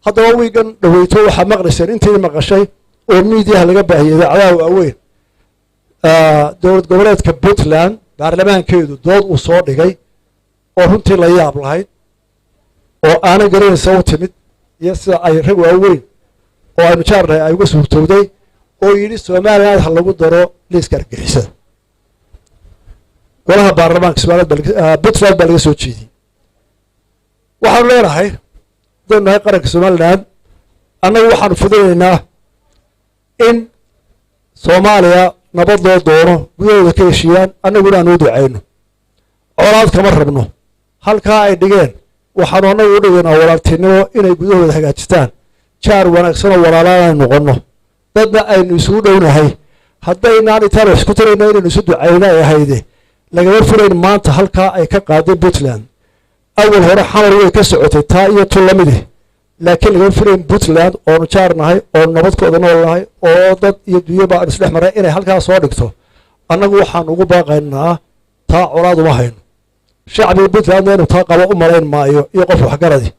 Haddaba wiigan dhaweyto waxaa maqlayseen, intii maqashay oo miidiyaha laga baahiyey, idaacadaha waaweyn, dowlad goboleedka Puntland baarlamaankeedu dood uu soo dhigay oo runtii la yaab lahayd oo aanan garanaysa u timid iyo sida ay rag waaweyn oo aynu jaarnahay ay uga suurtowday, oo yidhi Somaliland ha lagu daro liiska argagixisada. Golaha baarlamaanka Somaliland Puntland baa laga soo jeediyey. Waxaanu leenahay, haddaynu nahay qaranka Somaliland, annagu waxaanu fidinaynaa in Soomaaliya nabad loo doono, gudahooda ka heshiiyaan, annaguna aan u ducayno. Colaad kama rabno. Halkaa ay dhigeen waxaanu annagu u dhigaynaa walaaltinimo, inay gudahooda hagaajistaan, jaar wanaagsanoo walaalaan aynu noqonno, dadna aynu isugu dhownahay. Haddaynaan intaan wax isku tarayna inaynu isu ducayno ay ahayde, lagama furayn maanta halkaa ay ka qaaday Puntland. Awal hore Xamar way ka socotay taa iyo tu lamidi, laakiin lagama furayn Puntland oonu jaar nahay, oonu nabadkooda nool nahay, oo dad iyo dunyaba aanu isdhex maray, inay halkaa soo dhigto. Annagu waxaan ugu baaqaynaa, taa colaad uma hayno. Shacbiga Puntlandna inuu taa qabo u malayn maayo iyo qof waxgaradi.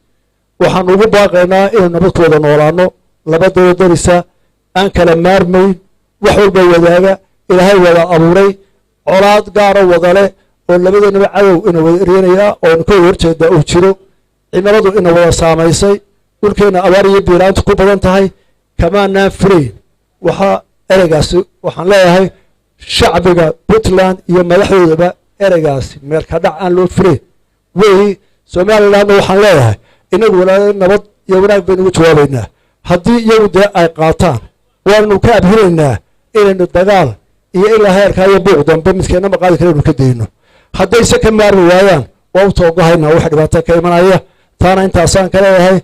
Waxaanu ugu baaqaynaa inaynu nabadkooda noolaano, laba dawlad darisa aan kala maarmayn, wax walba wadaaga, Ilaahay wada abuuray, colaad gaara wadale oo labadoonaba cadow ina wada eryanayaa oonu ka wada horjeedaa uu jiro, cimiladu ina wada saamaysay, dhulkeenna abaar iyo biiraantu ku badan tahay. Kamaanaan furayn waxaa ereygaasi. Waxaan leeyahay shacbiga Puntland iyo madaxdoodaba, ereygaasi meelka dhac aan loo furayn wey. Somalilandna waxaan leeyahay, inagu walaala nabad iyo wanaag baynu ugu jawaabaynaa. Haddii iyagu dee ay qaataan, waanu ka abhinaynaa inaynu dagaal iyo ilaa heerkaa iyo buuq dambe midkeenna ma qaadi kara, inu ka dayno. Haddayse ka maarmi waayaan, waa u toogahaynaa wax dhibaato ka imanaya. Taana intaasaan ka leeyahay.